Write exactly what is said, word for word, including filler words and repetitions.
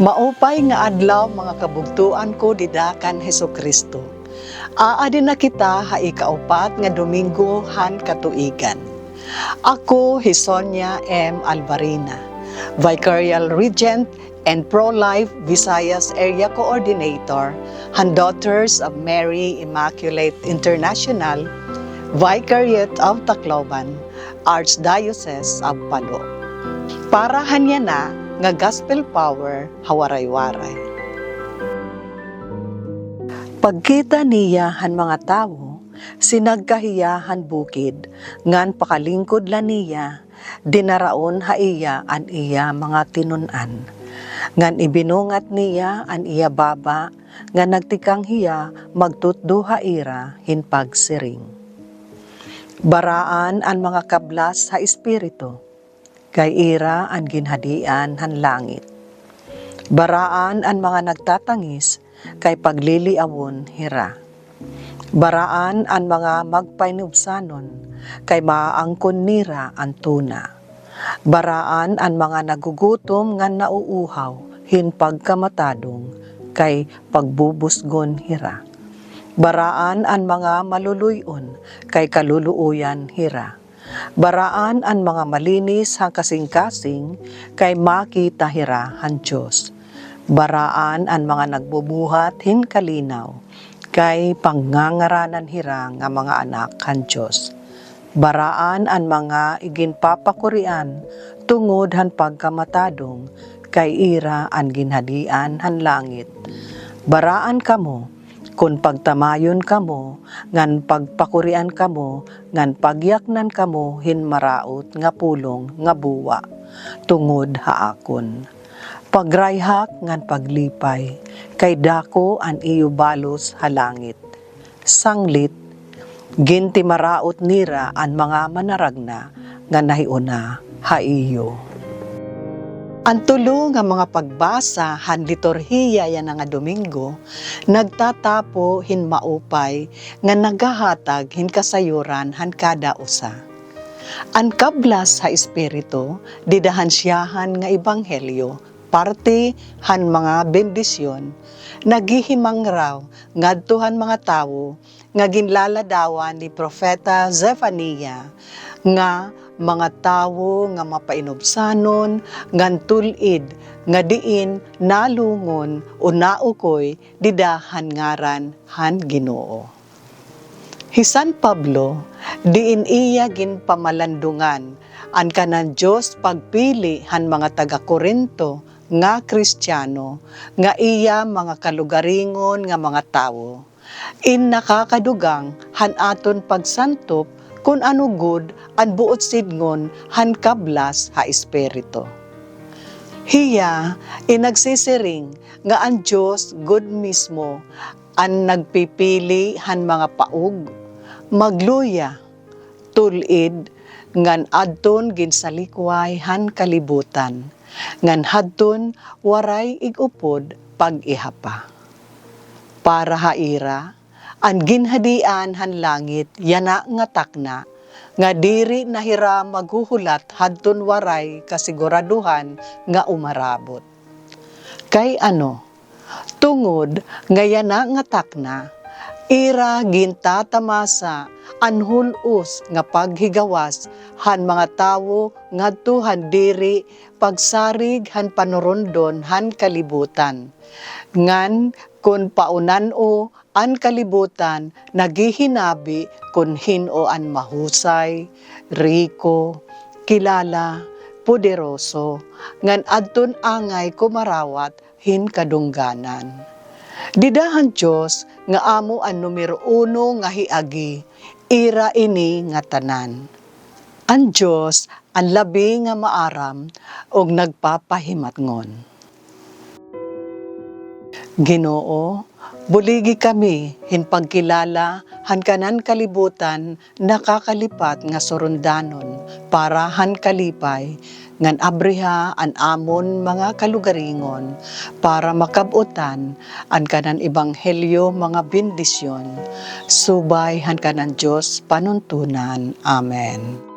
Maupay nga adlaw, mga kabugtoan ko dida kan Hesukristo. Aadi na kita ha ikaupat nga Domingo han katuigan. Ako hi Sonia M Albarina, Vicarial Regent and Pro-Life Visayas Area Coordinator han Daughters of Mary Immaculate International, Vicariate of Tacloban, Archdiocese of Palo. Para han yana nga Gospel Power ha Waray-Waray. Pagkita niya han mga tawo, sinagka hiya han bukid, ngan pakalingkod la niya, dinaraon ha iya an iya mga tinun-an. Ngan ibinungat niya an iya baba, ngan nagtikang hiya magtutdo ha ira hin pagsiring: Baraan an mga kablas ha espiritu, kay ira an ginhadian han langit. Baraan an mga nagtatangis, kay pagliliawon hira. Baraan an mga magpainubsanon, kay maaangkon nira an tuna. Baraan an mga nagugutom ngan nauuhaw hin pagkamatadong, kay pagbubusgon hira. Baraan an mga maluluy-on, kay kaluluoyan hira. Baraan an mga malinis han kasingkasing, kay makita hira han Dios. Baraan an mga nagbubuhat hin kalinaw, kay pangangaranan hira nga mga anak han Dios. Baraan an mga iginpapakurian tungod han pagkamatadong, kay ira an ginhadian han langit. Baraan kamo, kon pagtamayon kamo, ngan pagpakurian kamo, ngan pagyaknan kamo hin maraot nga pulong nga buwa, tungod ha akon. Pagrayhak ngan paglipay, kay dako an iyo balos ha langit. Sanglit, gintimaraot nira an mga manaragna nga nahiuna ha iyo. An tulo nga mga pagbasa han liturhiya yana nga Domingo nagtatapo hin maupay nga nagahatag hin kasayuran han kada usa. An kablas ha espiritu dida han syahan nga ebanghelyo, parte han mga bendisyon, naghihimangraw ngadto han mga tawo nga ginlaladawan ni Propeta Zefania nga mga tawo nga mapainubsanon ngan tul-id nga diin nalungon o naukoy dida han ngaran han Ginoo. Hi San Pablo, diin iya ginpamalandungan an kanan Dios pagpili han mga taga-Corinto nga Kristiano nga iya mga kalugaringon nga mga tawo, in nakakadugang han aton pagsantop kon ano gud an buot sidngon han kablas ha espiritu. Hiya in nagsisiring nga an Dios gud mismo an nagpipili han mga paog, magluya, tul-id, ngan adton ginsalikway han kalibutan, ngan hadton waray ig-upod pag-ihapa. Para ha ira, an ginhadian han langit yana nga takna, nga diri na hira maghuhulat hadton waray kasiguradohan nga umarabot. Kay ano? Tungod nga yana nga takna, ira gintatamasa an hul-os nga paghigawas han mga tawo ngadto han diri pagsarig han panurundon han kalibutan. Ngan kon paunan-o an kalibutan naghihinabi kon hin-o an mahusay, riko, kilala, poderoso, ngan adton angay kumarawat hin kadungganan. Dida han Dios nga amo an numero uno nga hiagi, ira ini ngatanan. An Dios an labi nga maaram ug nagpapahimatngon. Ginoo, buligi kami hin pagkilala han kanan kalibutan nakakalipat nga surundanon para han kalipay, ngan abriha an amon mga kalugaringon para makab-otan an kanan ebanghelyo mga bendisyon, subay han kanan Dios panuntunan. Amen.